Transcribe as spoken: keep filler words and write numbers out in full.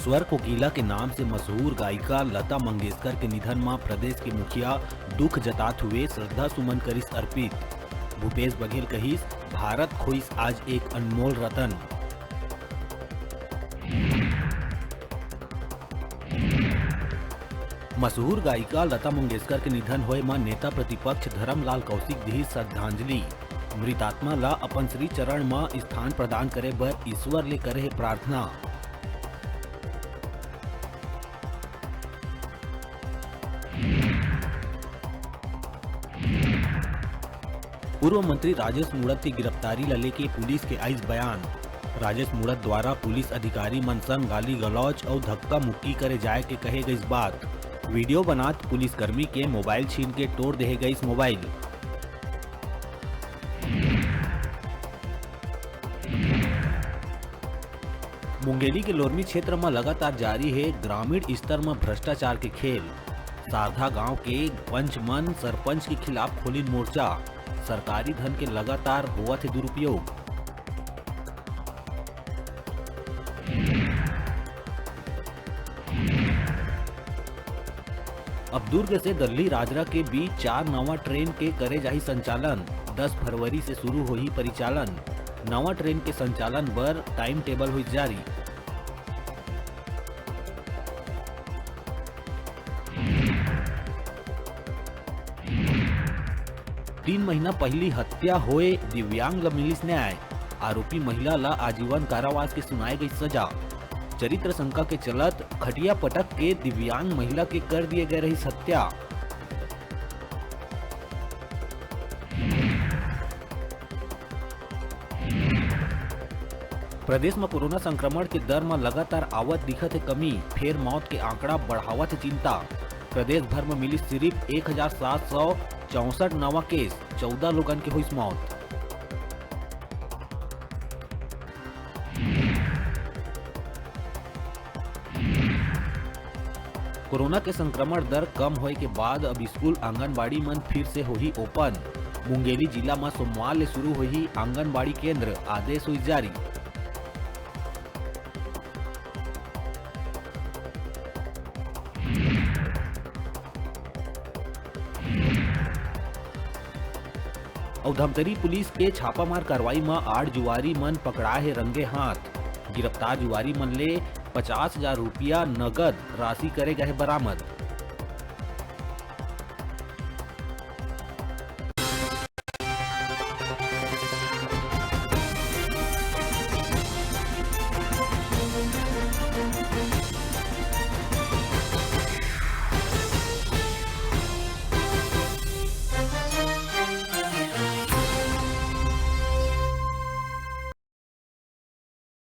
स्वर कोकिला के नाम से मशहूर गायिका लता मंगेशकर के निधन म प्रदेश के मुखिया दुख जतात हुए श्रद्धा सुमन करिस अर्पित। भूपेश बघेल कहिस, भारत खोइस आज एक अनमोल रतन। मशहूर गायिका लता मंगेशकर के निधन होए म नेता प्रतिपक्ष धरमलाल कौशिक दिही श्रद्धांजलि। मृतात्मा ला अपन श्री चरण म स्थान प्रदान करे बर ईश्वर ले करे हे प्रार्थना। पूर्व मंत्री राजेश मूणत के गिरफ्तारी ला लेके पुलिस के आइस बयान। राजेश मूणत द्वारा पुलिस अधिकारी मन संग गाली गलौज अउ धक्का मुक्की करे जाए के कहे गइस बात। वीडियो बनात पुलिसकर्मी के मोबाइल छीन के टोर देहे गइस मोबाइल। मुंगेली के लोरमी क्षेत्र म लगातार जारी हे ग्रामीण स्तर म भ्रष्टाचार के खेल। सारधा गांव के पंच मन सरपंच के खिलाफ खोलिन मोर्चा। सरकारी धन के लगातार होवत हे दुरुपयोग। अब दुर्ग से दल्ली राजरा के बीच चार नवा ट्रेन के करे जाही संचालन। दस फरवरी से शुरू होही परिचालन। नवा ट्रेन के संचालन बर टाइम टेबल होइस जारी। तीन महीना पहिली हत्या होए दिव्यांग ल मिलिस न्याय। आरोपी महिला ल आजीवन कारावास के सुनाए गई सजा। चरित्र शंका के चलत खटिया पटक के दिव्यांग महिला के कर दिए गए रहिस हत्या। प्रदेश म कोरोना संक्रमण के दर म लगातार आवत दिखत हे कमी, फेर मौत के आंकड़ा बढ़ावत हे चिंता। प्रदेश भर म मिलिस सिरिफ एक हजार सात सौ चौसठ नवा केस, चौदह लोगन के होइस मौत। कोरोना के संक्रमण दर कम होए के बाद अब स्कूल, आंगनबाड़ी मन फिर से होही ओपन। मुंगेली जिला म सोमवार ले शुरू होही आंगनबाड़ी केंद्र, आदेश होइस जारी। अउ धमतरी पुलिस के छापामार कार्रवाई म आठ जुआरी मन पकड़ाए हे रंगे हाथ। गिरफ्तार जुआरी मन ले पचास हजार रुपया नगद राशि करे गए बरामद।